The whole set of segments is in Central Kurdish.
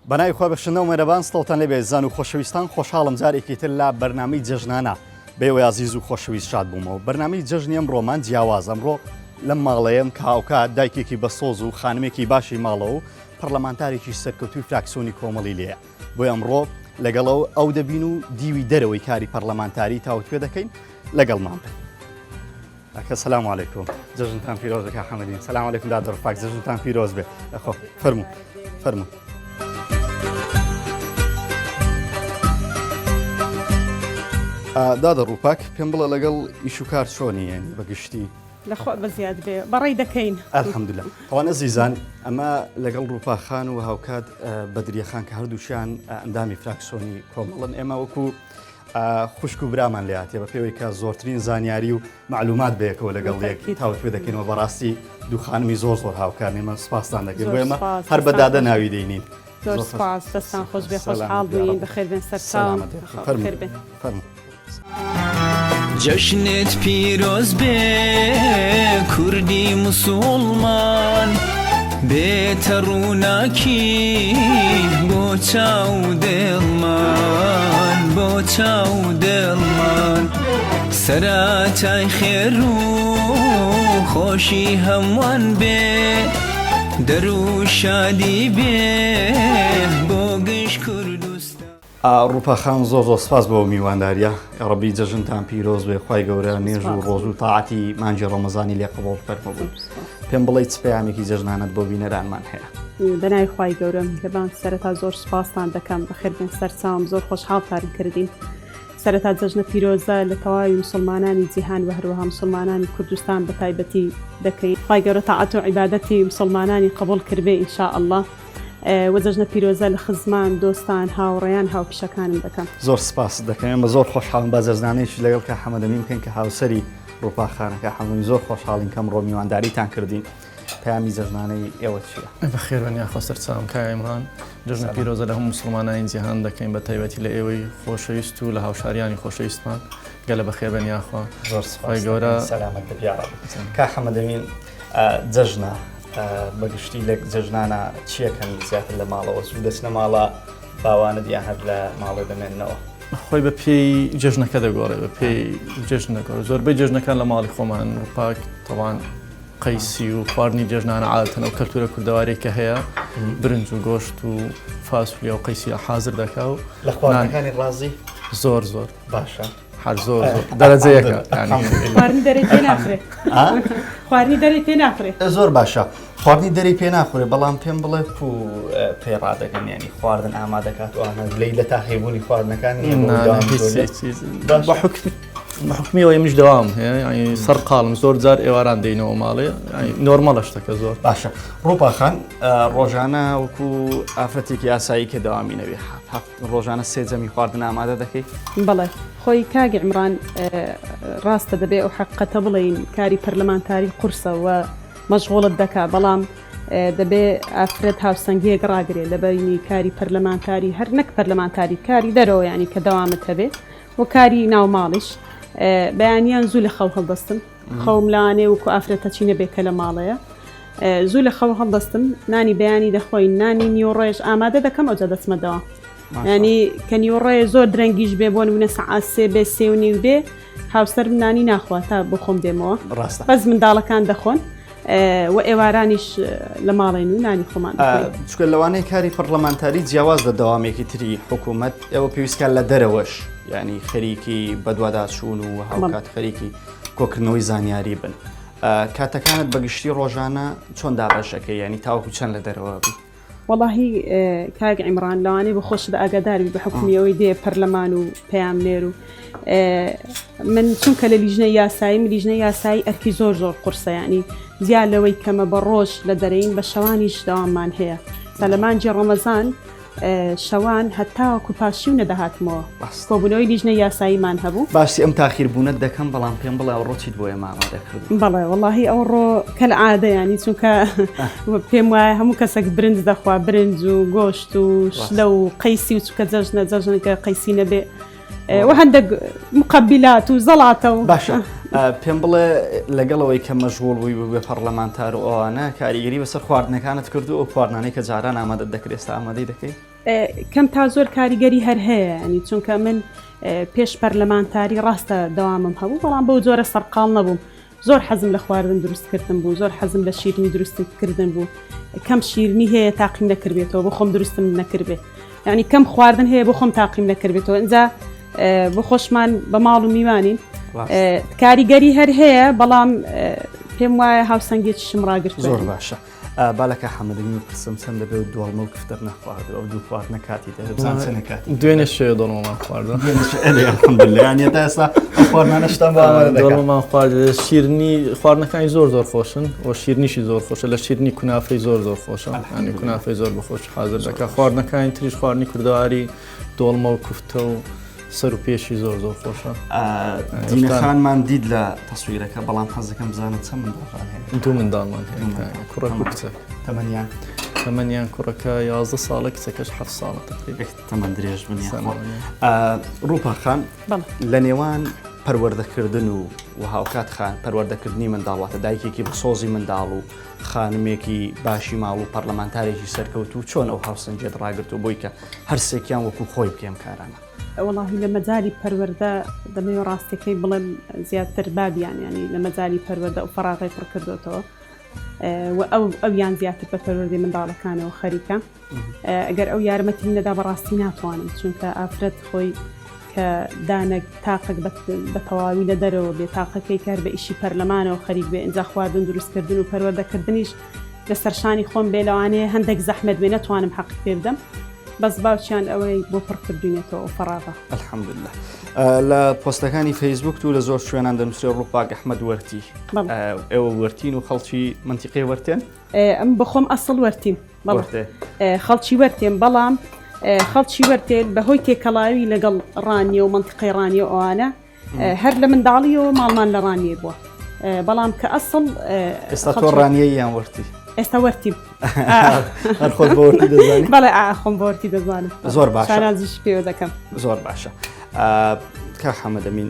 بەناوی خوای بەخشندە و مێرەبان سڵاوتان لێبێ ئازیزان و خۆشەویستان خۆشحاڵم جارێکی تر لە بەرنامەی جەژنانە بەێوەی ئازیز و خۆشەویست شاد بوومەوە بەرنامەی جەژنی ئەمڕۆمان جیاواز ئەمڕۆ لەم ماڵەیەم کە هاوکات دایکێکی بەسۆز و خانمێکی باشی ماڵەوە و پەرلەمانتارێکی سەرکەوتوی فراکسیۆنی کۆمەڵی لێیە بۆی ئەمڕۆ لەگەڵ ئەو دەبین و دیوی دەرەوەی کاری پەرلەمانتاری تاوتوێ دەکەین لەگەڵمان بن. ئەکە سلام علیکم جەژنتان پیرۆز بێ کاک حەمەدین سلام علیکم دادە ڕفاک جەژنتان پیرۆز بێ ئەخۆ فەرموو فەرموو دادە ڕووپاک پێم بڵێ لەگەڵ ئیش و کار چۆنی یعنی بە گشتی لەخوا بەزیاد بێ بەڕێی دەکەین الحمدلله ئەوان ئەزیزان ئەمە لەگەڵ ڕووپا خان و هاوکات بەدریە خان کە هەردووشیان ئەندامی فراکسۆنی کۆمەڵن ئێمە وەکو خوشک و برامان لێ هاتیە بە پێوەی کە زۆرترین زانیاری و معلومات بەیەکەوە لەگەڵ یەک تاوتوێ دەکەینەوە بەڕاستی دوو خانمی زۆر زۆر هاوکارن ئێمە سپاستان دەکەین بۆ ئێمە هەر بە دادە ناوی دەینین. زۆر سپاس دەستان خۆش بێ خۆشحاڵ بووین بەخێر بێن سەرچاوم بەخێر بێن. فەرموو. جەژنت پیرۆز بێ کوردی موسوڵمان بێتە ڕووناکی بۆ چاو دڵمان بۆ چاو دڵمان سەراتای خێر و خۆشی هەمووان بێ دەرو شادی بێ بۆ گشت کوردستان. ڕوپا خان زۆر زۆر سپاس بۆ میوانداریە یاڕەبی جەژنتان پیرۆز بێ خوای گەورە نوێژ و ڕۆژ و تاعەتی مانگی ڕەمەزانی لێ قبوڵ فەرموو پێم بڵێ چ پەیامێکی جەژنانەت بۆ بینەرانمان هەیە بەناوی خوای گەورە میهرەبان سەرەتا زۆر سوپاستان دەکەم بەخێربێن سەرچاوم زۆر خۆشحاڵتان کردین سەرەتا جەژنە پیرۆزە لە تەواوی مسلمانانی جیهان و هەروەها مسلمانانی کوردستان بە تایبەتی دەکەین خوای گەورە تاعەت و عیبادەتی مسلمانانی قبوڵ کردبێ ان شاء اللە وە جەژنە پیرۆزە لە خزمان، دۆستان، هاوڕێیان، هاوپیشەکانم دەکەم. زۆر سپاست دەکەم ئێمە زۆر خۆشحاڵین با جەژنانەیەکیش لەگەڵ کاک حەمەدەمین بکەین کە هاوسەری ڕووپا خانە کاک حەمەدەمین زۆر خۆشحاڵین کە ئەمڕۆ میوانداریتان کردین پەیامی جەژنانەی ئێوە چییە؟ بەخێربێن یاخوا سەرچاوم کاک عیمران جەژنە پیرۆزە لە هەموو موسڵمانانی جیهان دەکەین بە تایبەتی لە ئێوەی خۆشەویست و لە هاوشاریانی خۆشەویستمان گەلە بەخێربێن یاخوا زۆر سپاس خوای گەورە سەلامەت بێت یاڕەب کاک حەمەدەمین جەژنە بەگشتی لە جەژنانە چیەکەن زیاتر لە ماڵەوە زوو دەچنە ماڵە باوانت یان هەر لە ماڵێ دەمێننەوە؟ خۆی بە پێی جەژنەکە دەگۆڕێ بە پێی جەژن دەگۆڕێ زۆربەی جەژنەکان لە ماڵی خۆمان ڕووپاک تەوان قەیسی و خواردنی جەژنانە عادەتەن ئەو کەلتورە کوردەوارێک کە هەیە برنج و گۆشت و فاسولیا و قەیسی حازر دەکا و لە خواردنەکانی ڕازی زۆر زۆر باشە هەر زۆر زۆر دەرەجەیەکە خواردنی دەرێ پێ ناخرێ خواردنی دەرێ پێ ناخرێ زۆر باشە خواردنی دەری پێ ناخورێ بەڵام پێم بڵێ کو پێ ڕادەگەن ینی خواردن ئامادەکات ئەوانە لەی لە تاقیبوونی خواردنەکان بە حکمی بە حکمیەوە منیش دەوام هەیە ینی سەرقاڵم زۆر جار ئێواران دێینەوە ماڵێ نۆرمەڵە شتەکە زۆر باشە ڕووپاخان ڕۆژانە وەکو ئافرەتێکی ئاسایی کە دەوامی نەوێ ڕۆژانە سێ جەمی خواردن ئامادە دەکەی؟ بەڵێ خۆی کاک عیمران ڕاستە دەبێ ئەو حەقیقەتە بڵێین کاری پەرلەمانتاری قورسە و مەشغوڵت دەکا بەڵام دەبێ ئافرەت هاوسەنگیەک ڕاگرێ لە بەینی کاری پەرلەمانتاری هەر نەک پەرلەمانتاری کاری دەرەوە یانی کە دەوامت هەبێ و کاری ناو ماڵیش بەیانیان زوو لە خەو هەڵدەستم خەوم لەوانەیە وەکو ئافرەتە چی نەبێ کە لە ماڵەیە زوو لە خەو هەڵدەستم نانی بەیانی دەخۆین نانی نیوەڕۆیش ئامادە دەکەم ئەوجا دەچمە دەوام ینی کە نیوەڕۆیە زۆر درەنگیش بێ بۆ نمونە سەعات سێ بێ سێ و نیو بێ هاوسەرم نانی ناخوا تا بۆ خۆم دێمەوە ڕاستە بەس منداڵەکان دەخۆن و ئێوارانیش لە ماڵێن و نانی خۆمان دەخۆین. چونکە لەوانەیە کاری پەرلەمانتاری جیاواز لە دەوامێکی تری حکوومەت ئێوە پێویستکان لە دەرەوەش ینی خەریکی بەدواداچوون و هاوکات خەریکی کۆکردنەوەی زانیاری بن کاتەکانت بە گشتی ڕۆژانە چۆن دابەش ئەکەی یانی تاوەکو چەند لە دەرەوە بی؟ وەڵاهی کاک عیمڕان لەوانەیە بە خۆشت ئاگادار بی بە حوکمی ئەوەی دێ پەرلەمان و پەیامنێر و من چونکە لە لیژنەی یاساییم لیژنەی یاسایی ئەرکی زۆر زۆر قورسە یانی جیا لەوەی کەمە بە ڕۆژ لە دەرەین بە شەوانیش دەواممان هەیە تا لە مانگی ڕەمەزان شەوان هەتاوەکو پاشیو نەدەهاتمەوە کۆبوونەوەی لیژنەی یاساییمان هەبوو. باسی ئەم تاخیر بوونەت دەکەم بەڵام پێم بڵێ ئەوڕۆ چیت بۆ ئێمە ئامادە کردووە؟ بەڵێ وەڵاهی ئەوڕۆ کەلعادە یانی چونکە پێم وایە هەموو کەسێک برنج دەخوا برنج و گۆشت و شلە و قەیسی و چونکە جەژنە جەژنەکە قەیسی نەبێ و هەندێک مقبلات و زەڵاتە و باشە پێم بڵێ لەگەڵ ئەوەی کە مەشغوڵ بووی بوو بە پەڕلەمانتار و ئەوانە کاریگەری بەسەر خواردنەکانت کردو ئەو خواردنانەی کە جاران ئامادەت دەکرد ئێستا ئامادەی دەکەی؟ کەم تا زۆر کاریگەری هەر هەیە ینی چونکە من پێش پەرلەمانتاری ڕاستە دەوامم هەبوو بەڵام بەو جۆرە سەرقاڵ نەبووم زۆر حەزم لە خواردن دروستکردن بوو زۆر حەزم لە شیرنی دروستکردن بوو کەم شیرنی هەیە تاقیم نەکردبێتەوە بۆ خۆم دروستم نەکردبێ یعنی کەم خواردن هەیە بۆ خۆم تاقیم نەکردبێتەوە ئینجا بۆ خۆشمان بە ماڵ و میوانین کاریگەری هەر هەیە بەڵام پێم وایە هاوسەنگێکیشم ڕاگرت زۆر باشە با لە کاک حەمەدەمین بپرسم چەند دەبێ و دۆڵمە و کفتەت نەخواردووە ئەو دوو خواردنە کاتی دەبێ بزانم چەندە کاتی دوێنێ شەوێ دۆڵمەمان خواردووە دوێنێ شەوێ ئەرێ الحمدلله یانی تا ئێستا ئەو خواردنانە شتان بۆ ئامادە دەکات دۆڵمەمان خوارد شیرنی خواردنەکانی زۆر زۆر خۆشن و شیرنیشی زۆر خۆشە لە شیرنی کونافەی زۆر زۆر خۆشە یانی کونافەی زۆر بەخۆشی حازر دەکات خواردنەکانی تریش خواردنی کوردەواری دۆڵمە و کوفتە و سەر و پێشی زۆر زۆر خۆشە. دینە خانمان دیت لە تەسویرەکە بەڵام حەزەکەم بزانم چەند منداڵتان هەیە؟ دوو منداڵمان هەیە کوڕەک و کچەک. تەمەنیان؟ تەمەنیان کوڕەکە 11 ساڵە کچەکەش 7 ساڵە تقریبا. تەمەن درێژ بن یاخوا. ڕووپا خان لە نێوان پەروەردەکردن و و هاوکات خان پەروەردەکردنی منداڵ واتە دایکێکی بەسۆزی منداڵ و خانمێکی باشی ماڵ و پەرلەمانتارێکی سەرکەوتوو چۆن ئەو هاوسەنگیەت ڕاگرتووە بۆی کە هەرسێکیان وەکو خۆی بکەی ئەم کارانە؟ وەڵاهی لە مەجالی پەروەردە دەمەوێ ڕاستیەکەی بڵێم زیاتر بابیان یانی لە مەجالی پەروەردە ئەو فەراغەی پڕ کردۆتەوە و ئەو ئەویان زیاتر بە پەروەردەی منداڵەکانەوە خەریکە ئەگەر ئەو یارمەتیم نەدا بەڕاستی ناتوانم چونکە ئافرەت خۆی کە دانەک تاقەک بە تەواوی لە دەرەوە بێ تاقەکەی کار بە ئیشی پەرلەمانەوە خەریک بێ ئینجا خواردن دروستکردن و پەروەردەکردنیش لەسەر شانی خۆم بێ لەوانەیە هەندێک زەحمەت بێ نەتوانم حەقی پێ بدەم بەس باوکیان ئەوەی بۆ پڕ کردوینێتەوە ئەو فەراغە. الحمدللە لە پۆستەکانی فەیسبوک و لە زۆر شوێنان دەنووسرێ ڕووپاک ئەحمەد وەرتی ئێوە وەرتین و خەڵکی مەنتیقەی وەرتێن؟ ئەم بەخۆم ئەسڵ وەرتیم خەڵکی وەرتێم بەڵام خەڵکی وەرتێن بەهۆی تێکەڵاوی لەگەڵ ڕانیە و مەنتیقەی ڕانیە و ئەوانە هەر لە منداڵیەوە ماڵمان لە ڕانیە بووە بەڵام کە ئەسڵ ئێستا تۆ ڕانیە یان وەرتی ئێستا وەرتیم هەر خۆت بە وەرتی دەزانی بەڵێ ئا خۆم بە وەرتی دەزانم زۆر باشە شانازیش پێوە دەکەم زۆر باشە کاک حەمەدەمین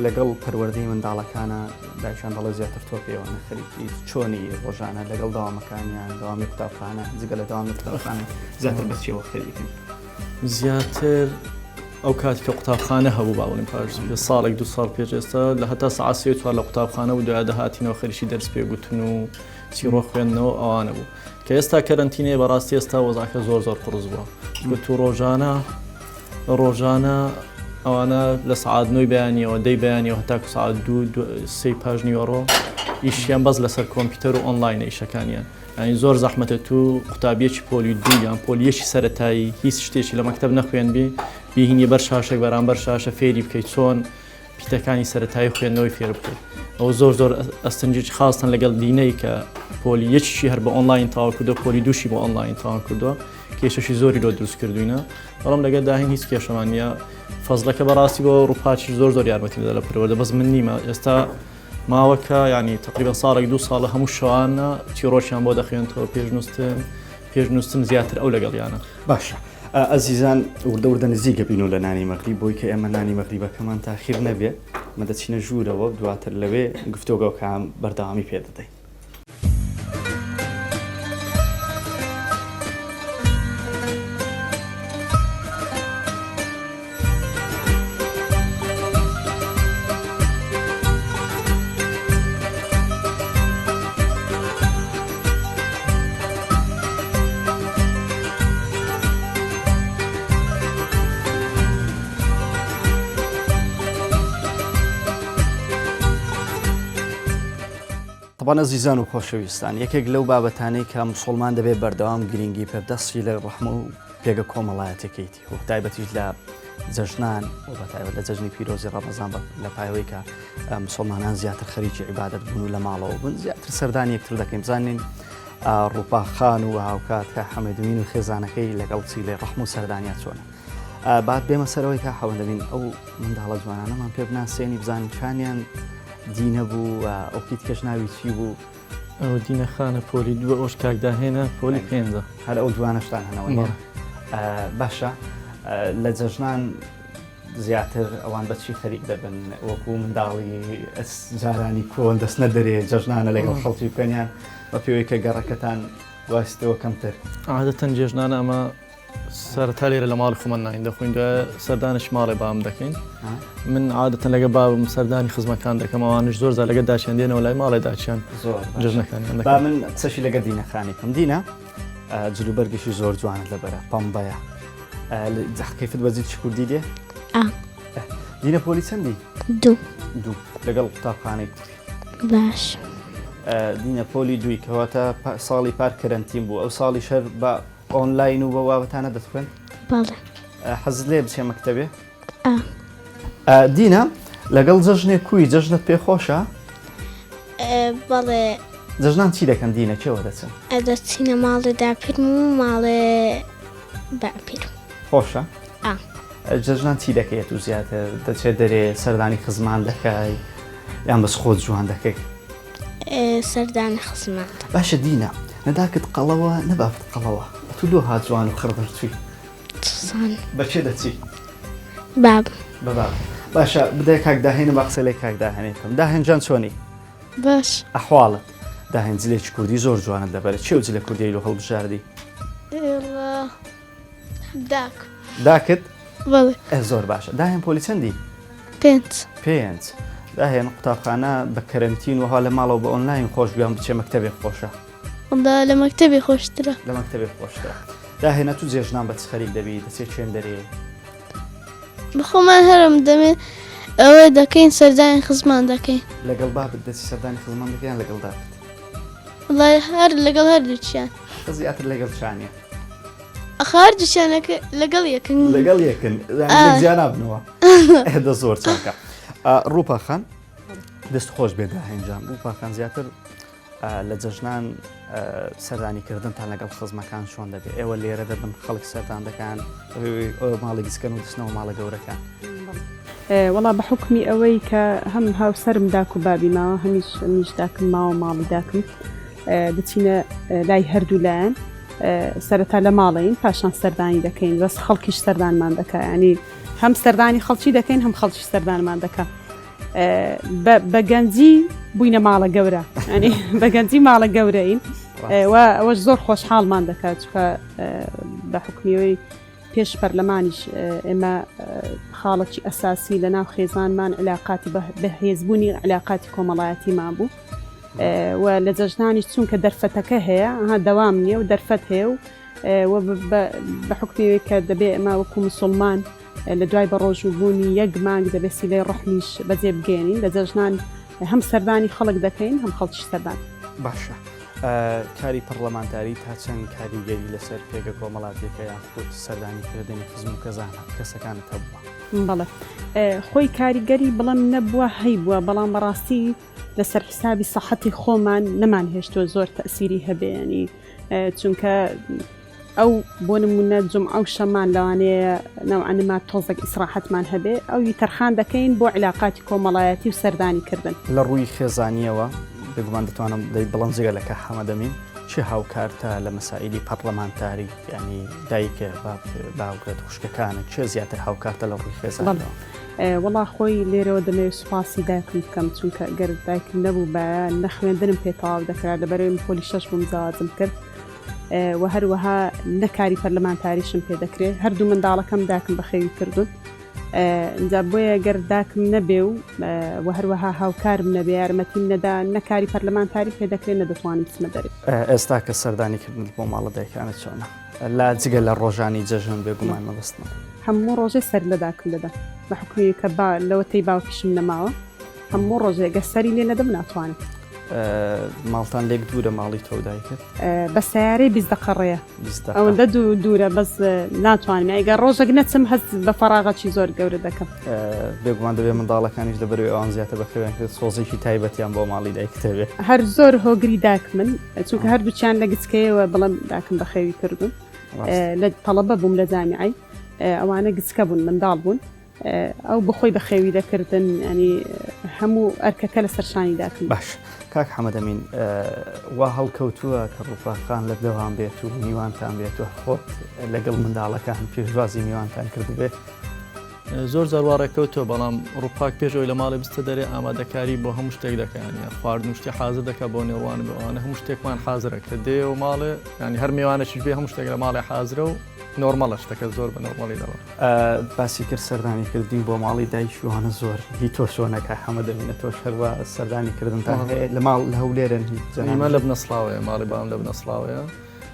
لەگەڵ پەروەردەی منداڵەکانە دایکیان دەڵێ زیاتر تۆ پێوانە خەریکی چۆنی ڕۆژانە لەگەڵ داوامەکانیان داوامی قوتابخانە جگە لە داوامی قوتابخانە زیاتر بە چیەوە خەریکن؟ زیاتر ئەو کاتی کە قوتابخانە هەبوو با بڵێم پاش ساڵێک دو ساڵ پێش ئێستا لە هەتا سەعات سێ چوار لە قوتابخانە و دوای دەهاتینەوە خەریکی دەرس پێگوتن و چیڕۆ خوێندنەوە ئەوانە بوو کە ئێستا کەرەنتینەیە بەڕاستی ئێستا وەزعەکە زۆر زۆر قوڕس بووە چونکە تو ڕۆژانە ڕۆژانە ئەوانە لە سەعات نۆی بەیانیەوە دەی بەیانیەوە هەتاکو سەعات دوو سێی پاش نیوەڕۆ ئیشیان بەس لەسەر کۆمپیوتەر و ئۆنلاینە ئیشەکانیان یانی زۆر زەحمەتە تو قوتابیەکی پۆلی دوو یان پۆلی یەکی سەرەتایی هیچ شتێکی لە مەکتەب نەخوێنبی بیهینیە بەر شاشێک بەرامبەر شاشە فێری بکەیت چۆن پیتەکانی سەرەتایی خوێندنەوەی فێر بکەیت ئەوە زۆر زۆر ئەستەنجێکی خاستن لەگەڵ دینەی کە پۆلی یەکیشی هەر بە ئۆنلاین تەواو کردو پۆلی دووشی بۆ ئۆنلاین تەواو کردووە کێشەشی زۆری لۆ دروست کردوینە بەڵام لەگەر داهین هیچ کێشەمان نییە فەزلەکە بەڕاستی بۆ ڕووپاچی زۆر زۆر یارمەتیم دەدا لە پەروەردە بەس من نیمە ئێستا ماوەکە ینی تقریبا ساڵێک دوو ساڵە هەموو شەوانە چیڕۆکیان بۆ دەخوێنتەوە پێشنووسن پێشنووسن زیاتر ئەو لەگەڵیانە باشە ئەزیزان وردە وردە نزیکە بین و لە نانی مەغریب بۆی کە ئێمە نانی مەغریبەکەمان تاخیر نەبێ مە دەچینە ژوورەوە دواتر لەوێ گفتۆگەکان بەردەوامی پێ دەدەین. تەبعەن ئەزیزان و خۆشەویستان یەکێک لەو بابەتانەی کە مسوڵمان دەبێت بەردەوام گرنگی پێ بدات سیلە ڕەحمە و پێگە کۆمەڵایەتەکەیتی و تایبەتیش لە جەژنان و بە تایبەت لە جەژنی پیرۆزی ڕەمەزان لە پایەوەی کە مسلمانان زیاتر خەریکی عیبادەت بوون و لە ماڵەوە بوون زیاتر سەردانی یەکتر دەکەین بزانین ڕووپا خان و هاوکات کە حەمەدمین و خێزانەکەی لەگەڵ سیلەی ڕەحم و سەردانیا چۆنە بات بێمە سەرەوەی کە حەوەندەمین ئەو منداڵە جوانانەمان پێ بناسێنی بزانین کامیان دینە بوو و ئەو کیتکەش ناوی چی بوو ئەو دینە خانە پۆلی دووە ئەوش کاک داهێنە پۆلی پێنجە. هەر ئەو دوانەشتان هەنەوە نیە؟ باشە لە جەژنان زیاتر ئەوان بەچی خەریک دەبن وەکو منداڵی جارانی کۆن دەستنە دەرێ جەژنانە لەگەڵ خەڵکی بکەنیان بە پێوەی کە گەڕەکەتان گواستەوە کەمتر؟ عادەتەن جێژنانە ئەمە. سەرەتا لێرە لە ماڵی خۆمان ناین دەخۆین دوای سەردانش ماڵێ بام دەکەین من عادەتەن لەگە بابم سەردانی خزمەکان دەکەم ئەوانش زۆر زار لەگە داچیان دێنەوە لای ماڵێ داچیان زۆر جەژنەکانیان با دەکەن من قسەشی لەگە دینەخانی بکەم دینە جلوبەرگێکی زۆر جوانت لەبەرە پەمبەیە کەیفت بە جلکی کوردی دێ ئا. دینە پۆلی چەندی دوو دوو لەگەڵ قوتابخانەی کوڕی باش دینە پۆلی دووی کەواتە ساڵی پار کەرەنتین بوو ئەو ساڵی شەر بە ئۆنلاین و بە بابەتانە دەتخوێن بەڵێ حەزت لێ بچێ مەکتەبێ ئا. دینا لەگەڵ جەژنێ کوی جەژنت پێ خۆشە؟ بەڵێ. جەژنان چی دەکەن دینە کێوە دەچن؟ دەچینە ماڵێ داپیرم و ماڵێ باپیرم. خۆشە؟ ئا. جەژنان چی دەکەیت و زیاتر دەچێت دەرێ سەردانی خزمان دەکای یان بەس خۆت جوان دەکەی؟ سەردانی خزمان. باشە دینا نەداکت قەڵەوە نە بابت قەڵەوە ئەتوو لۆ ها جوان و خڕ دەرچووی؟ چزانم. بە کێ دەچی؟ بابم. بە بابم. باشە بدە کاک داهێنە با قسە لێ کاک داهێنێ بکەم. داهێن جان چۆنی؟ باش. ئەحواڵت؟ داهێن جلێکی کوردی زۆر جوانت لەبەرە چێ و جلە کوردیەی لۆ هەڵبژاردی؟ ئێڵا داکم. داکت؟ بەڵێ. ئێ زۆر باشە. داهێن پۆلی چەندی؟ پێنج. پێنج. داهێن قوتابخانە بە کەرەنتین وەها لە ماڵەوە بە ئۆنلاین خۆش بوو یان بچێ مەکتەبێ خۆشە؟ وەڵا لە مەکتەبێ خۆشترە. لە مەکتەبێ خۆشترە. داهێنە تو جێژنان بە چ خەریک دەبی دەچێ چێن دەرێ؟ بەخۆمان هەرم دەمێ ئەوە دەکەین سەردانی خزمان دەکەین. لەگەڵ بابت دەچی سەردانی خزمان دەکەی یان لەگەڵ داکت؟ وەڵا هەر لەگەڵ هەردووکیان. زیاتر لەگەڵ چانە؟ ئەخ هەردووکیان لەگەڵ یەکن. لەگەڵ یەکن لێک جیا نابنەوە. دە زۆر چاکە. ڕووپا خان دەست خۆش بێ داهێن جان ڕووپا خان زیاتر لە جەژنان سەردانی کردنتان لەگەڵ خزمەکان چۆن دەبێت ئێوە لێرە دەبن خەڵک سەردان دەکان ماڵی گسکەن و دەچنەوە ماڵە گەورەکان. وەڵا بە حوکمی ئەوەی کە هەم هاوسەرم داک و بابی ماوە هەمیش منیش داکم ماوە ماڵی داکم دەچینە لای هەردوو لایەن سەرەتا لە ماڵین پاشان سەردانی دەکەین بەس خەڵکیش سەردانمان دەکا ینی هەم سەردانی خەڵکی دەکەین هەم خەڵکی سەردانمان دەکا بە گەنجی بووینە ماڵە گەورە ینی بە گەنجی ماڵە گەورەین و ئەوەش زۆر خۆشحاڵمان دەکات چکە بە حکمیەوەی پێش پەرلەمانیش ئێمە خاڵەکی ئەساسی لە ناو خێزانمان علااقاتی بەهێزبوونی علااقاتی کۆمەڵایەتیمان بوو و لە جەژنانیش چونکە دەرفەتەکە هەیە ها دەوام نییە و دەرفەت هەیە و بە حکمیەوەی کە دەبێ ئەمە وەکو مسلمان لە دوای بەڕۆژوو بوونی یەک مانگ دەبێ سیلەی ڕەحمیش بەجێ بگەیەنین، لە جەژنان هەم سەردانی خەڵک دەکەین هەم خەڵکیش سەردان. باشە کاری پەڕڵەمانتاری تا چەند کاریگەری لەسەر پێگە کۆمەڵاتیەکە یاخود سەردانی کردنی خزم و کەزانە کەسەکانت هەبووە؟ بەڵێ خۆی کاریگەری بڵێم نەبووە هەیبووە بەڵام بەڕاستی لەسەر حیسابی سەحەتی خۆمان نەمانهێشتووە زۆر تەئسیری هەبێ یانی چونکە ئەو بۆ نمونە جومعە و شەمان لەوانەیە نەوعەنما تۆزێک ئیسراحەتمان هەبێ ئەوی تەرخان دەکەین بۆ عیلاقاتی کۆمەڵایەتی و سەردانی کردن. لە ڕووی خێزانییەوە بێگومان دەتوانم دەی بڵێم جگە لە کاک حەمەدەمین کێ هاوکارتە لە مەسائیلی پەڕلەمانتاری یانی دایکە باوکت خوشکەکانت کێ زیاتر هاوکارتە لە ڕووی خێزانەوە؟ وەڵا خۆی لێرەوە دەمەوێت سوپاسی دایکم بکەم چونکە گەر دایکم نەبووبایە نە خوێندنم پێ تەواو دەکرا لەبەرئەوەی من پۆلی شەش بووم زەواجم کرد و هەروەها نە کاری پەرلەمانتاریشم پێ دەکرێ هەردوو منداڵەکەم داکم بەخێوی کردوون ئینجا بۆیە گەر داکم نەبێ و و هەروەها هاوکارم نەبێ یارمەتیم نەدا نە کاری پەرلەمانتاری پێ دەکرێ نە دەتوانم بچمە دەرێ. ئێستا کە سەردانی کردنت بۆ ماڵە دایکانت چۆنە؟ لە جگە لە ڕۆژانی جەژن بێگومان مەبەستمە. هەموو ڕۆژێ سەر لە داکم دەدەم بە حوکمی کە با لەوەتەی باوکیشم نەماوە هەموو ڕۆژێ گەر سەری لێ نەدەم ناتوانم. ماڵتان لێک دوورە ماڵی تۆ و دایکت؟ بە سەیارەی 20 دەقە ڕێیە. 20 دەقە. ئەوەندە دوورە بەس ناتوانم یانی گەر ڕۆژێک نەچم هەست بە فەراغەکی زۆر گەورە دەکەم. بێگومان دەبێ منداڵەکانیش لەبەرئەوەی ئەوان زیاتر بەخێویان کرد سۆزێکی تایبەتیان بۆ ماڵی دایکت هەبێ. هەر زۆر هۆگری داکمن چونکە هەردووکیان لە گچکەیەوە بڵێم داکم بەخێوی کردوون لە تەڵەبە بووم لە جامیعەی ئەوانە گچکە بوون منداڵ بوون ئەو بەخۆی بەخێوی دەکردن ینی هەموو ئەرکەکە لەسەر شانی داکم. باش کاک حەمەدەمین وا هەڵکەوتووە کە ڕووپا خان لە دەوام بێت و میوانتان بێت و خۆت لەگەڵ منداڵەکان پێشوازی میوانتان کردبێت زۆر جار وا ڕێککەوتووە بەڵام ڕووپاک پێش ئەوەی لە ماڵێ بستە دەرێ ئامادەکاری بۆ هەموو شتێک دەکا یانی خواردن و شتی حازر دەکا بۆ نێوان بۆ ئەوانە هەموو شتێکمان حازرە کە دێیەوە ماڵێ یانی هەر مێوانێکیش بێ هەموو شتێک لە ماڵێ حازرە و. normal ە شتەکە زۆر بە normal ی دەڕۆ. باسی کرد سەردانی کردنی بۆ ماڵی دایکی وانە زۆر هی تۆ چۆنە کاک حەمە دەمینە تۆش هەروا سەردانی کردنتان هەیە لە ماڵ لە هەولێرن هی جەنابی؟ ئیمە لە بنەسڵاوەیە ماڵی بام لە بنەسڵاوەیە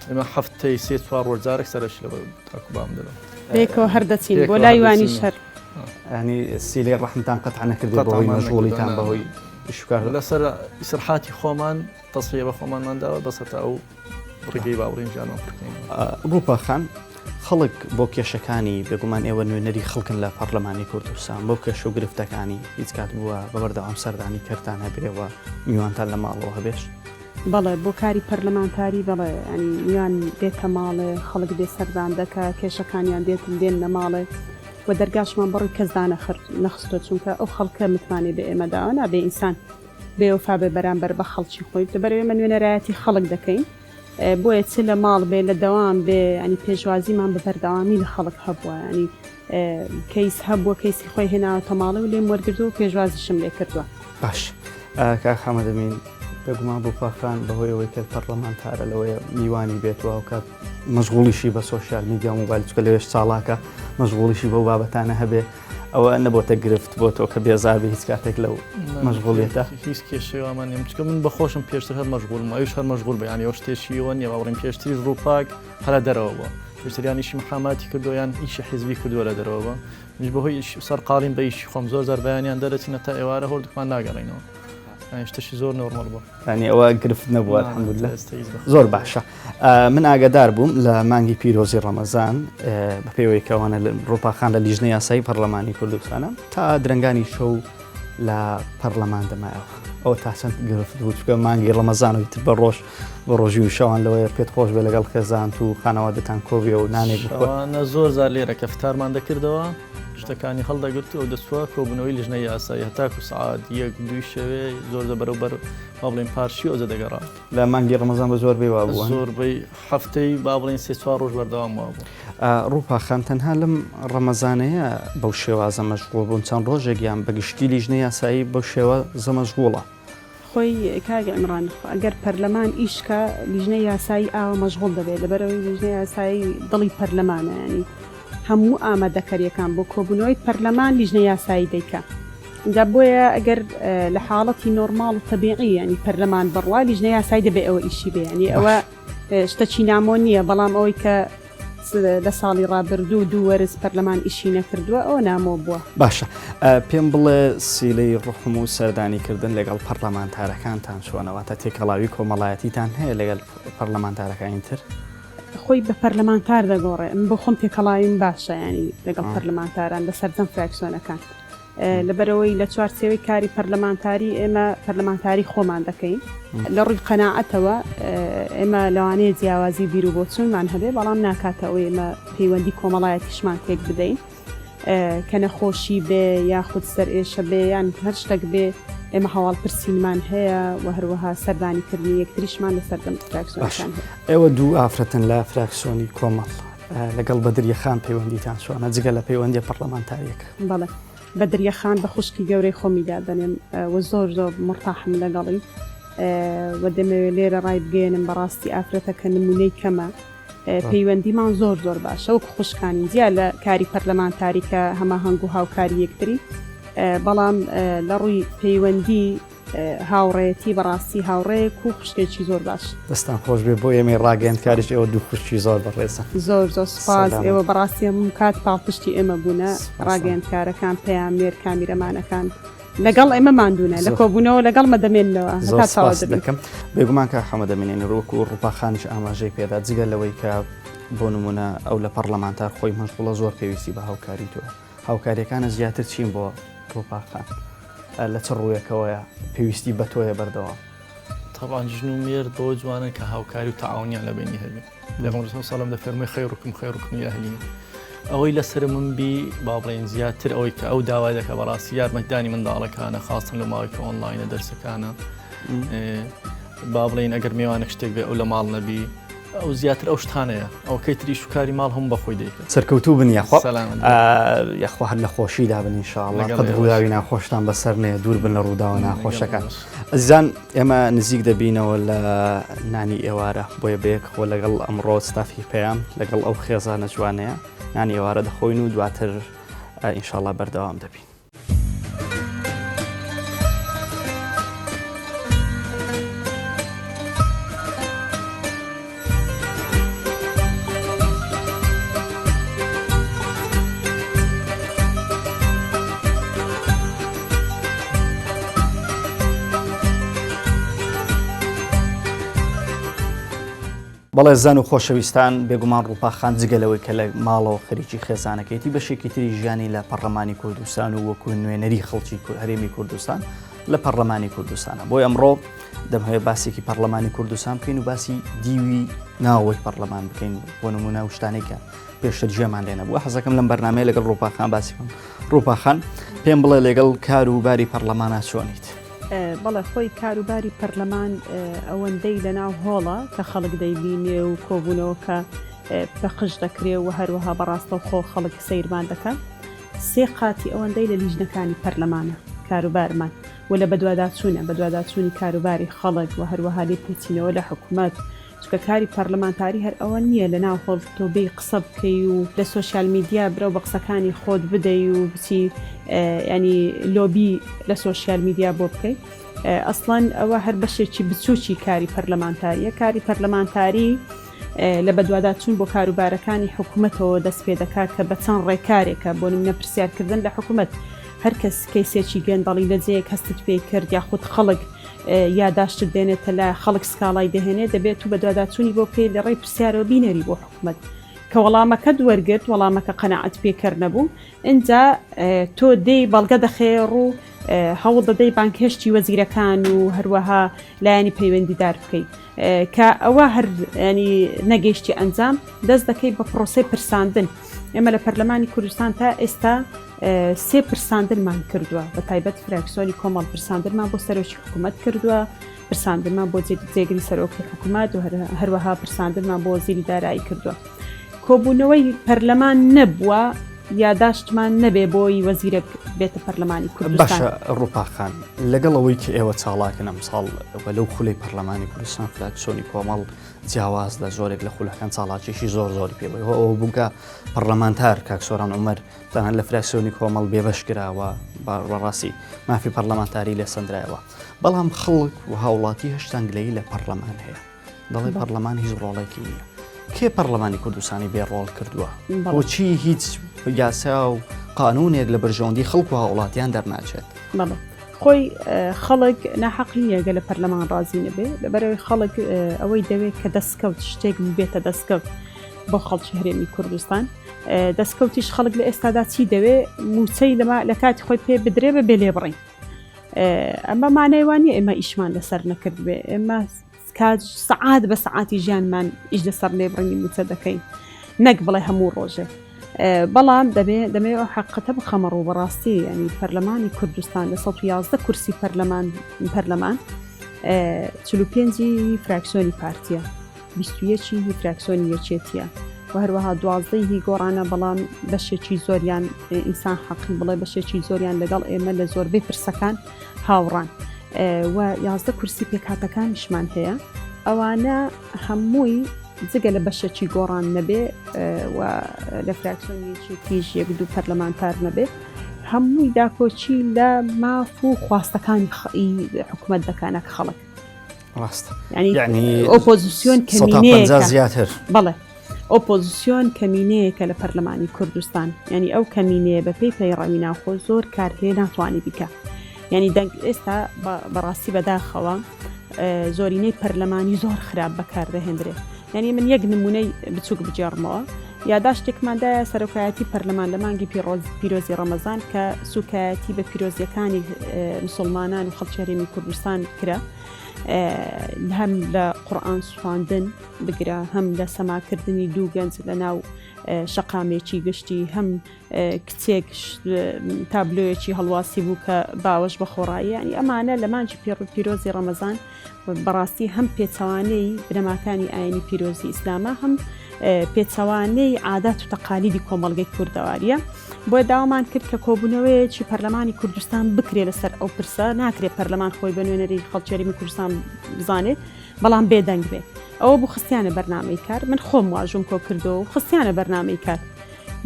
ئێمە هەفتەی سێ چوار ڕۆژ جارێک سەرەشی لە تاکو بام دەبم. پێکەوە هەر دەچین بۆ لای وانیش هەر. ینی سیلەی ڕەحمتان قەتع نەکردێ بەهۆی مەشغوڵیتان بەهۆی ئیش و کار. لەسەر ئیسرحاتی خۆمان تەسفیە بە خۆمانمان داوە بەس هەتا ئەو ڕێگەی با بڵێین ژیانمان پڕ بکەین. ڕووپا خان، خەڵک بۆ کێشەکانی، بێگومان ئێوە نوێنەری خەڵکن لە پەڕلەمانی کوردستان، بۆ کێشە و گرفتەکانی هیچ کات بووە بە بەردەوام سەردانی کەرتان هەبێ و میوانتان لە ماڵەوە هەبێش؟ بەڵێ، بۆ کاری پەرلەمانتاری بەڵێ، یانی میوان دێتە ماڵێ، خەڵک دێ سەردان دەکا، کێشەکانیان دێتن دێننە ماڵێ و دەرگاشمان بەڕووی کەس دانەخستووە، چونکە ئەو خەڵکە متمانەی بە ئێمە داوە، نابێ ئینسان بێوەفا بێ بەرامبەر بە خەڵکی خۆی لەبەرئەوەی ئێمە نوێنەرایەتی خەڵک دەکەین بۆیە چ لە ماڵ بێ لە دەوام بێ ینی پێشوازیمان بە بەردەوامی لە خەڵک هەبووە ینی کەیس هەبووە کەیسی خۆی هێناوەتە ماڵێ و لێم وەرگرتووە و پێشوازیشم لێ کردووە. باش کاک حەمەدەمین بێگومان ڕووپا خان بەهۆی ئەوەی کە پەرلەمانتارە لەوەیە میوانی بێت و هاوکات مەشغوڵیشی بە social media و مۆبایل چونکە لەوێش چاڵاکە مەشغوڵیشی بەو بابەتانە هەبێ ئەوە نەبۆتە گرفت بۆ تۆ کە بێزار بی هیچ کاتێک لەو مەشغوڵیەتە؟ هیچ کێشەی وامان نیە چونکە من بەخۆشم پێشتر هەر مەشغوڵم ئەویش هەر مەشغوڵ بە یانی ئەو شتێکی ئەوە نیە با بڵێین پێشتریش ڕووپاک هەر لە دەرەوە بووە پێشتر یان ئیشی محاماتی کردووە یان ئیشی حیزبی کردووە لە دەرەوە بووە منیش بەهۆی ئیش سەرقاڵیم بە ئیشی خۆم زۆر جار بەیانیان دەرەچینە تا ئێوارە هۆردووکمان ناگەڕێینەوە یانی شتێکی زۆر normal بووە. یانی ئەوە گرفت نەبووە الحمدللە زۆر باشە من ئاگادار بووم لە مانگی پیرۆزی ڕەمەزان بە پێوەی کەوانە ڕوپاخان لە لیژنە یاسایی پەرلەمانی کوردستانە تا درەنگانی شەو لە پەرلەمان دەمایەوە ئەو تا چەند گرفت بوو چکە مانگی ڕەمەزان و تر بە ڕۆژ بە ڕۆژی و شەوان لەوەیە پێت خۆش بێ لەگەڵ خێزانت و خانەوادەتان کۆبێ و نانێک بخۆن زۆر زار لێرە کە فتارمان دەکردەوە شتەکانی هەڵدەگرت و دەچووە کۆبوونەوەی لیژنەی یاسایی هەتاکو سەعات یەک دووی شەوێ زۆر جار بەرەو بەر با بڵێین پارشی ئەوجە دەگەڕا. لە مانگی ڕەمەزان بە زۆربەی وا بووە؟ زۆربەی هەفتەی با بڵێین سێ چوار ڕۆژ بەردەوام وا بوو. ڕووپا خان تەنها لەم ڕەمەزانەیە بەو شێوازە مەشغوڵ بوون چەند ڕۆژێک یان بە گشتی لیژنەی یاسایی بەو شێوازە مەشغوڵە؟ خۆی کاک عیمران ئەگەر پەرلەمان ئیش کا لیژنەی یاسایی ئاوا مەشغوڵ دەبێت لەبەرئەوەی لیژنەی یاسایی دڵی پەرلەمانە یانی هەموو ئامادەکەریەکان بۆ کۆبوونەوەی پەرلەمان لیژنەی یاسایی دەیکا ئینجا بۆیە ئەگەر لە حاڵەتی normal و تەبیعی یانی پەرلەمان بڕوا لیژنەی یاسایی دەبێ ئەوە ئیشی بێ یانی ئەوە شتەکی نامۆ نییە بەڵام ئەوەی کە لە ساڵی ڕابردوو دوو وەرز پەرلەمان ئیشی نەکردووە ئەوە نامۆ بووە. باشە پێم بڵێ سیلەی ڕوحم و سەردانی کردن لەگەڵ پەرلەمانتارەکانتان چۆنە واتە تێکەڵاوی کۆمەڵایەتیتان هەیە لەگەل پەرلەمانتارەکانی تر؟ خۆی بە پەرلەمانتار دەگۆڕێ من بۆ خۆم تێکەڵاویم باشە یانی لەگەڵ پەرلەمانتاران لە سەرجەم فراکسیۆنەکان. لەبەرئەوەی لە چوارچێوەی کاری پەرلەمانتاری ئێمە پەرلەمانتاری خۆمان دەکەین لە ڕووی قەناعەتەوە ئێمە لەوانەیە جیاوازی بیر و بۆچوونمان هەبێ بەڵام ناکاتە ئەوەی ئێمە پەیوەندی کۆمەڵایەتیشمان تێک بدەین کە نەخۆشی بێ یاخود سەرئێشە بێ یان هەر شتێک بێ ئێمە هەواڵپرسینمان هەیە و هەروەها سەردانیکردنی یەکتریشمان لە سەردەم فراکسیۆنەکان هەیە. ئێوە دوو ئافرەتن لە فراکسیۆنی کۆمەڵ لەگەڵ بەدریە خان پەیوەندیتان چۆنە جگە لە پەیوەندیە پەڕلەمانتاریەکە؟ بەڵێ بەدریە خان بە خوشکی گەورەی خۆمی دادەنێم و زۆر زۆر مورتاحم لەگەڵی و دەمەوێ لێرە ڕایبگەیەنم بەڕاستی ئافرەتەکە نمونەی کەمە پەیوەندیمان زۆر زۆر باشە وەکو خوشکانین جیا لە کاری پەرلەمانتاری کە هەماهەنگ و هاوکاری یەکتری بەڵام لە ڕووی پەیوەندی هاوڕێیەتی بەڕاستی هاوڕێیەک و خوشکێکی زۆر باش. دەستان خۆش بێ بۆ ئێمەی ڕاگەیەندکاریش ئێوە دوو خوشکی زۆر بەڕێزن. زۆر زۆر سوپاس ئێوە بەڕاستی هەموو کات پاڵپشتی ئێمە بوونە ڕاگەیەندکارەکان پەیامنێر کامیرەمانەکان لەگەڵ ئێمە ماندوونە لە کۆبوونەوە لەگەڵ مە دەمێننەوە هەتا تەواو دەبین. دەکەم بێگومان کاک حەمە دەمێنێنی ڕووەک و ڕووپا خانیش ئاماژەی پێدا جگە لەوەی کە بۆ نمونە ئەو لە پەڕلەمانتار خۆی مەشغوڵە زۆر پێویستی بە هاوکاری تۆیە هاوکاریەکانە زیاتر چین بۆ ڕووپا خان لە چ ڕوویەکەوەیە پێویستی بە تۆیە بەردەوام؟ تەبعەن ژن و مێرد بەوە جوانن کە هاوکاری و تەعاونیان لە بەینی هەبێ پێغەمبەر صلی الله علیه و سلم دەفەرموێ خیرکم خیرکم لأهله ئەوەی لەسەر من بی با بڵێین زیاتر ئەوەی کە ئەو داوای دەکە بەڕاستی یارمەتدانی منداڵەکانە خاستن لە ماوەی کە ئۆنلاینە دەرسەکانە با بڵێین ئەگەر میوانێک شتێک بێ ئەو لە ماڵ نەبی. ئەو زیاتر ئەو شتانەیە ئەوکەی تریش و کاری ماڵ هەموو بەخۆی دەیکات. سەرکەوتوو بن یاخوا یاخوا هەر لە خۆشیدا بن ان شاء الله قەت ڕووداوی ناخۆشتان بەسەر نەیە دوور بن لە ڕووداوە ناخۆشەکان ئەزیزان ئێمە نزیک دەبینەوە لە نانی ئێوارە بۆیە بەیەکەوە لەگەڵ ئەمڕۆ ستافی پەیام لەگەڵ ئەو خێزانە جوانەیە نانی ئێوارە دەخۆین و دواتر ئینشاءاللە بەردەوام دەبین. بەڵێ زان و خۆشەویستان بێگومان ڕووپا خان جگە لەوەی کە لە ماڵەوە خەریکی خێزانەکەیتی بەشێکی تری ژیانی لە پەڕلەمانی کوردستان و وەکو نوێنەری خەڵکی هەرێمی کوردستان لە پەڕلەمانی کوردستانە بۆی ئەمڕۆ دەمهەوێت باسێکی پەڕلەمانی کوردستان بکەین و باسی دیوی ناوەوەی پەڕلەمان بکەین بۆ نمونە و شتانێک کە پێشتر گوێمان لێ نەبووە حەزەکەم لەم بەرنمەیە لەگەڵ ڕووپاخان باسی بکەم ڕووپاخان پێم بڵێ لەگەڵ کار و باری پەڕلەمانە چۆنیت؟ بەڵێ خۆی کاروباری پەرلەمان ئەوەندەی لەناو هۆڵە کە خەڵک دەیبینێ و کۆبوونەوەکە پەخش دەکرێ و هەروەها بەڕاستەوخۆ خەڵک سەیرمان دەکا سێ قاتی ئەوەندەی لە لیژنەکانی پەرلەمانە کاروبارمان و لە بەدواداچوونە بەدواداچوونی کاروباری خەڵک و هەروەها لێپێچینەوە لە حکومەت چونکە کاری پەرلەمانتاری هەر ئەوە نییە لە ناو هۆڵ تۆ بێی قسە بکەی و لە social media برەو بە قسەکانی خۆت بدەی و بچی ینی لۆبی لە social media بۆ بکەی ئەسڵەن ئەوە هەر بەشێکی بچووکی کاری پەرلەمانتاریە کاری پەرلەمانتاری لە بەدواداچوون بۆ کاروبارەکانی حکوومەتەوە دەست پێ دەکات کە بە چەند ڕێکارێکە بۆ نمونە پرسیارکردن لە حکوومەت هەر کەس کەیسێکی گەندەڵی لە جێیەک هەستت پێی کرد یاخود خەڵک یاداشتت دێنێتە لا خەڵک سکاڵای دەهێنێ دەبێت تو بەدواداچوونی بۆ بکەیت لە ڕێی پرسیارەوە بینێری بۆ حکومەت کە وەڵامەکەت وەرگرت وەڵامەکە قەناعەت پێکەر نەبوو ئینجا تۆ دێی بەڵگە دەخەیە ڕوو هەوڵ دەدەی بانگهێشتی وەزیرەکان و هەروەها لایەنی پەیوەندیدار بکەیت کە ئەوە هەر ینی نەگەیشتی ئەنجام دەست دەکەی بە پرۆسەی پرساندن ئێمە لە پەرلەمانی کوردستان تا ئێستا سێ پرساندنمان کردووە بە تایبەت فراکسیۆنی کۆمەڵ پرساندنمان بۆ سەرۆکی حکوومەت کردووە پرساندنمان بۆ جێگری سەرۆکی حکوومەت و هەروەها پرساندنمان بۆ وەزیری دارایی کردووە کۆبوونەوەی پەرلەمان نەبووە یاداشتمان نەبێ بۆی وەزیرێک بێتە پەرلەمانی کوردستان. باشە ڕووپاخان لەگەڵ ئەوەی کە ئێوە چاڵاکن ئەمساڵ و لەو خولەی پەرلەمانی کوردستان فراکسیۆنی کۆمەڵ جیاواز لە زۆرێک لە خولەکان چاڵاکیی زۆر زۆری پێ بوو ئەوە بوو کە پەرلەمانتار کاک سۆران عومەر تەنانەت لە فراکسیۆنی کۆمەڵ بێبەش کراوە بەڕاستی مافی پەرلەمانتاری لێ سەندرایەوە بەڵام خەڵک و هاوڵاتی هێشتان گلەیی لە پەرلەمان هەیە دەڵێ پەرلەمان هیچ ڕۆڵێکی نییە کێ پەرلەمانی کوردستانی بێ ڕۆڵ کردووە بۆچی هیچ یاسا و قانونێک لە بەرژەوەندی خەڵک و هاوڵاتیان دەرناچێت خۆی خەڵک ناحەقی نییە گە لە پەرلەمان ڕازی نەبێ لەبەرەوەی خەڵک ئەوەی دەوێت کە دەستکەوت شتێک بێتە دەستکەوت بۆ خەڵکی هەرێمی کوردستان دەستکەوتیش خەڵک لە ئێستادا چی دەوێ موچەی لەما لە کاتی خۆی پێ بدرێ بە بێ لێبڕین ئەمە مانای وانە ئێمە ئیشمان لەسەر نەکرد بێ ئێمە کات سەعات بە سەعاتی ژیانمان ئیش لەسەر لێبڕینی موچە دەکەین نەک بڵێ هەموو ڕۆژێک بەڵام دەبێ دەمێ ئەو حقەتە بخەمە ڕوو بەڕاستی ینی پەرلەمانی کوردستان لە 111 کورسی پەرلەمان پەرلەمان 45 فراکسیۆنی پارتیە 21 هی فراکسیۆنی یەکێتیە و هەروەها دوازدەی هی گۆڕانە بەڵام بەشێکی زۆریان ئینسان حەقی بڵێ بەشێکی زۆریان لەگەڵ ئێمە لە زۆربەی پرسەکان هاوڕان و 11 کورسی پێکهاتەکانیشمان هەیە ئەوانە هەمووی جگە لە بەشێکی گۆڕان نەبێ و لە فراکسیۆنی یەکێتیش یەک دوو پەرلەمانتار نەبێ هەمووی داکۆکی لە ماف و خواستەکانی حکوومەت دەکانەک خەڵک ڕاستە یعنی ئۆپۆزیسیۆن کەمینەیەکە زیاتر بەڵێ ئۆپۆزیسیۆن کەمینەیەکە لە پەرلەمانی کوردستان یعنی ئەو کەمینەیە بە پێی پەیڕەوی ناوخۆ زۆر کار هەیە ناتوانانی بیکە یعنی دەنگ ئێستا بەڕاستی بەداخەوە زۆرینەی پەرلەمانی زۆر خراپ بەکاردەهێندرێ یعنی من یەک نمونەی بچووک بگێڕمەوە. یاداشتێکمان دایە سەرۆکایەتی پەرلەمان لە مانگی پیرۆزی ڕەمەزان کە سوکایەتی بە پیرۆزیەکانی مسلمانان و خەڵکی هەرێمی کوردستان کرا هەم لە قورئان سوتاندن بگرە هەم لە سەماکردنی دوو گەنج لە ناو شەقامێکی گشتی هەم کچێک تابلۆیەکی هەڵواسی بوو کە باوەش بە خۆڕایی ینی ئەمانە لە مانگی پیرۆزی ڕەمەزان بەڕاستی هەم پێچەوانەی بنەماکانی ئاینی پیرۆزی ئیسلامە هەم پێچەوانەی عادات و تەقالیدی کۆمەڵگەی کوردەواریە بۆیە داوامان کرد کە کۆبوونەوەیەکی پەرلەمانی کوردستان بکرێ لەسەر ئەو پرسە ناکرێت پەرلەمان خۆی بە نوێنەری خەڵکی هەرێمی کوردستان بزانێت بەڵام بێدەنگ بێ ئەوە بوو خستیانە بەرنامەی کار من خۆم واژوم کۆ کردەوە و خستیانە بەرنامەی کار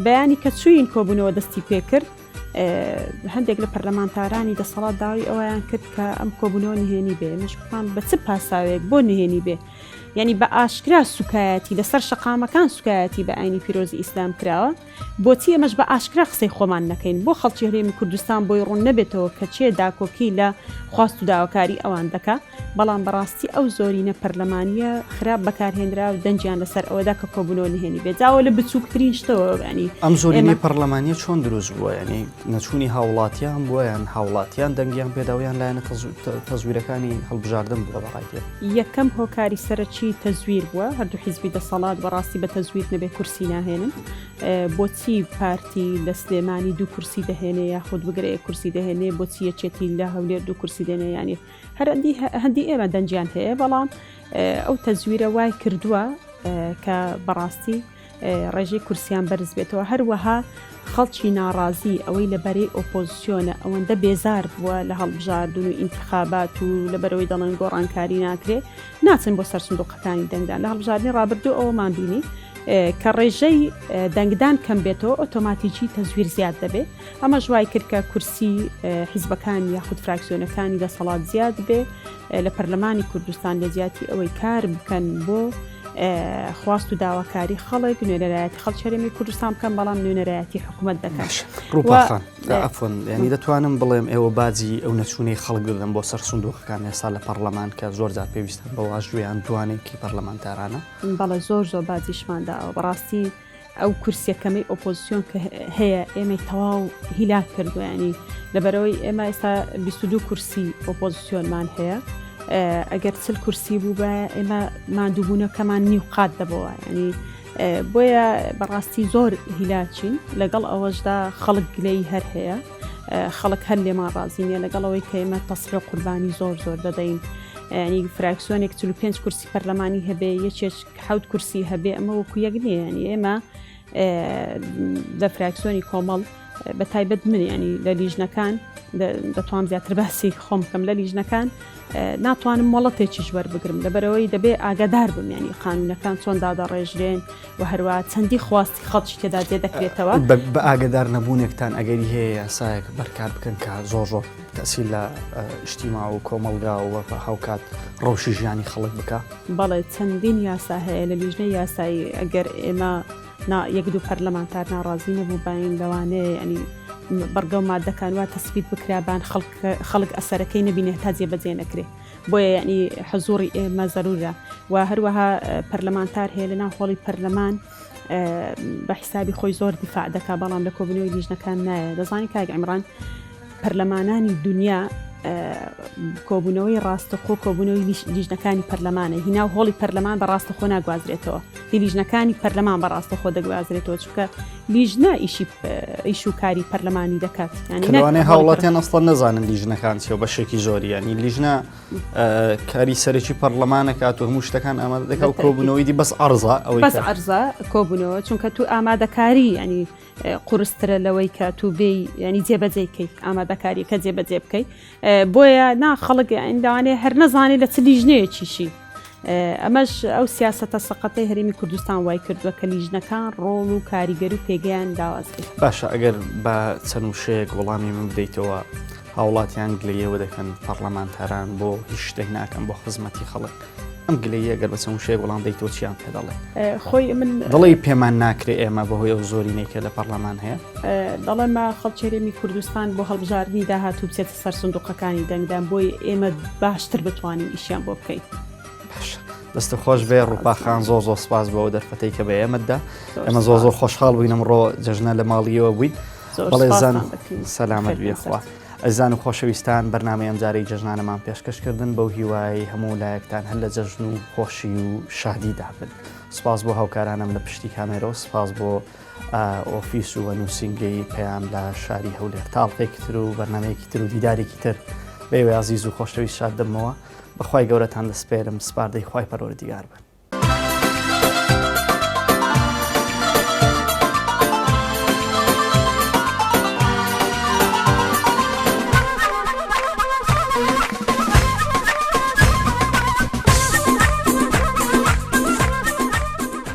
بەیانی کە چوین کۆبوونەوە دەستی پێکرد هەندێک لە پەرلەمانتارانی دەسەڵات داوای ئەویان کرد کە ئەم کۆبوونەوە نهێنی بێ ئێمەش گوتمان بە چ پاساوێک بۆ نهێنی بێ یعنی بە ئاشکرا سوکایەتی لەسەر شەقامەکان سوکایەتی بە ئاینی پیرۆزی ئیسلام کراوە بۆچی ئێمەش بە ئاشکرا قسەی خۆمان نەکەین؟ بۆ خەڵکی هەرێمی کوردستان بۆی ڕوون نەبێتەوە کە کێ داکۆکی لە خواست و داواکاری ئەوان دەکا؟ بەڵام بەڕاستی ئەو زۆرینە پەرلەمانییە خراپ بەکارهێنرا و دەنگیان لەسەر ئەوەدا کە کۆبوونەوە نهێنی بێت. جا ئەوە لە بچووکترین شتەوە یانی ئەم زۆرینەی پەرلەمانییە چۆن دروست بووە؟ یانی نەچوونی هاوڵاتیان بووە یان هاوڵاتیان دەنگیان پێداوە یان لایەنە تەزویرەکانی هەڵبژاردن بووە بە ڕای تۆ؟ یەکەم هۆکاری سەرەکی تەزویر بووە، هەردوو حیزبی دەسەڵات بەڕاستی بە تەزویر نەبێ کورسی ناهێنن. بۆچی پارتی لە سلێمانی دوو کورسی دەهێنێ یاخود بگرە یەک کورسی دەهێنێ بۆچی یەکێتی لە هەولێر دوو کورسی دێنێ ینی هەرندی هەندی ئێمە دەنگیان هەیە بەڵام ئەو تەزویرە وای کردووە کە بەڕاستی ڕێژەی کورسیان بەرز بێتەوە هەروەها خەڵکی ناڕازی ئەوەی لە بەرەی ئۆپۆزیسیۆنە ئەوەندە بێزار بووە لە هەڵبژاردن و ئینتخابات و لەبەرەوەی دەڵێن گۆڕانکاری ناکرێ ناچن بۆ سەر سندوقەکانی دەنگدان لە هەڵبژاردنی ڕابردوو ئەوەمان بینی کە ڕێژەی دەنگدان کەم بێتەوە ئۆتۆماتیکی تەزویر زیاد دەبێ ئەمەش وای کرد کە کورسی حیزبەکان یاخود فراکسیۆنەکانی دەسەڵات زیاد بێ لە پەرلەمانی کوردستان لە جیاتی ئەوەی کار بکەن بۆ خواست و داواکاری خەڵک نوێنەرایەتی خەڵکی هەرێمی کوردستان بکەن بەڵام نوێنەرایەتی حکوومەت دەکەن. ڕووپاخان عەفوەن یانی دەتوانم بڵێم ئێوە باجی ئەو نەچوونەی خەڵک دەدەن بۆ سەر سندوقەکان ئێستا لە پەڕلەمان کە زۆر جار پێویستان بە واژوویان دوانێکی پەڕلەمانتارانە؟ بەڵێ زۆر زۆر باجیشمان داوە بەڕاستی ئەو کورسیە کەمەی ئۆپۆزیسیۆن کە هەیە ئێمەی تەواو هیلاک کردووە ینی لەبەرەوەی ئێمە ئێستا 22 کورسی ئۆپۆزیسیۆنمان هەیە ئەگەر چل کورسی بوو بە ئێمە ماندووبوونەکەمان نیو قات دەبەوە ینی بۆیە بەڕاستی زۆر هیلاچین لەگەڵ ئەوەشدا خەڵک گلەی هەر هەیە خەڵک هەر لێمان ڕازی نیە لەگەڵ ئەوەی کە ئێمە تەسڕ و قوربانی زۆر زۆر دەدەین ینی فراکسیۆنێک 45 کورسی پەرلەمانی هەبێ یەکێک حوت کورسی هەبێ ئەمە وەکو یەک نییە ینی ئێمە لە فراکسیۆنی کۆمەڵ بە تایبەت من ینی لە لیژنەکان دەتوانم زیاتر باسی خۆم بکەم لە لیژنەکان ناتوانم مۆڵەتێکیش وەربگرم لەبەرەوەی دەبێ ئاگادار بم ینی قانونەکان چۆن دادەڕێژرێن و هەروە چەندی خواستی خەڵکی تێدا جێ دەکرێتەوە. بە ئاگادار نەبوونێکتان ئەگەری هەیە یاسایەک بەرکار بکەن کە زۆر زۆر تەسیر لە ئیجتیماع و کۆمەڵگا و هاوکات ڕەوشی ژیانی خەڵک بکا؟ بەڵێ چەندین یاسا هەیە لە لیژنەی یاسایی ئەگەر ئێمە نا یەک دوو پەرلەمانتار ناڕازی نەبووباین لەوانەیە یانی بڕگە و مادەکان وا تەسبیت بکرابان خەڵک خەڵک ئەسەرەکەی نەبینێ هەتا جێبەجێ نەکرێ بۆیە یانی حزوڕی ئێمە زەرورە و هەروەها پەرلەمانتار هەیە لەناو هۆڵی پەرلەمان بە حیسابی خۆی زۆر دیفاع دەکا بەڵام لە کۆبوونەوەی لیژنەکان نایە دەزانی کاک عیمران پەرلەمانانی دنیا کۆبوونەوەی ڕاستەخۆ کۆبوونەوەی لیژنەکانی پەرلەمانە هی ناو هۆڵی پەرلەمان بە ڕاستەخۆ ناگوازرێتەوە هی لیژنەکانی پەرلەمان بە ڕاستەخۆ دەگوازرێتەوە چونکە لیژنە ئیشی ئیش و کاری پەرلەمانی دەکات لەوانەیە هاوڵاتیان ئەسڵەن نەزانن لیژنەکان چیە و بەشێکی زۆری ینی لیژنە کاری سەرەکی پەرلەمانەکات و هەموو شتەکان ئامادە دەکات و کۆبوونەوەی دی بەس عەرزە ئەوەی بەس عەرزە کۆبوونەوە چونکە تو ئامادەکاری ینی قورسترە لەوەی کە تو بێی ینی جێبەجێی کەی ئامادەکاریەکە جێبەجێ بکەی بۆیە نا خەڵک لەوانەیە هەر نەزانێت لە چ لیژنەیەکیشی ئەمەش ئەو سیاسەتە سەقەتەی هەرێمی کوردستان وای کردووە کە لیژنەکان ڕۆڵ و کاریگەری و پێگەیان لاواز بێت. باشە ئەگەر بە چەند وشەیەک وەڵامی من بدەیتەوە هاوڵاتیان گلەیەوە دەکەن پەڕلەمانتاران بۆ هیچ شتێک ناکەن بۆ خزمەتی خەڵک ئەم گلەیە گەر بە چەند وشەیەک وەڵام دەیتەوە چیان پێ دەڵێ؟ خۆی من دەڵێی پێمان ناکرێ ئێمە بەهۆی ئەو زۆرینەی کە لە پەڕلەمان هەیە؟ دەڵێم خەڵکی هەرێمی کوردستان بۆ هەڵبژاردنی داهاتوو بچێتە سەر سندوقەکانی دەنگدان بۆی ئێمە باشتر بتوانین ئیشیان بۆ بکەین. باشە. دەست خۆش بێ ڕووپاخان زۆر زۆر سپاس بۆ دەرفەتەی کە بە ئێمەدا ئێمە زۆر زۆر خۆشحاڵ بووین ئەمڕۆ جەژنە لە ماڵیەوە بووین بەڵێ زان سەلامەت بێخوا. ئەزیزان و خۆشەویستان بەرنامەی ئەمجارەی جەژنانەمان پێشکەش کردن بەو هیوای هەموو لایەکتان هەر لە جەژن و خۆشی و شادیدا بن. سپاس بۆ هاوکارانم لە پشتی کامێرەوە سپاس بۆ ئۆفیس و نووسینگەی پەیام لە شاری هەولێر تا ئەڵقەیەکی تر و بەرنمەیەکی تر و دیدارێکی تر بەێوە ئازیز و خۆشەویست شاد دەبمەوە بەخوای گەورەتان دەسپێرم سپاردەی خوای پەروەردیگار بن.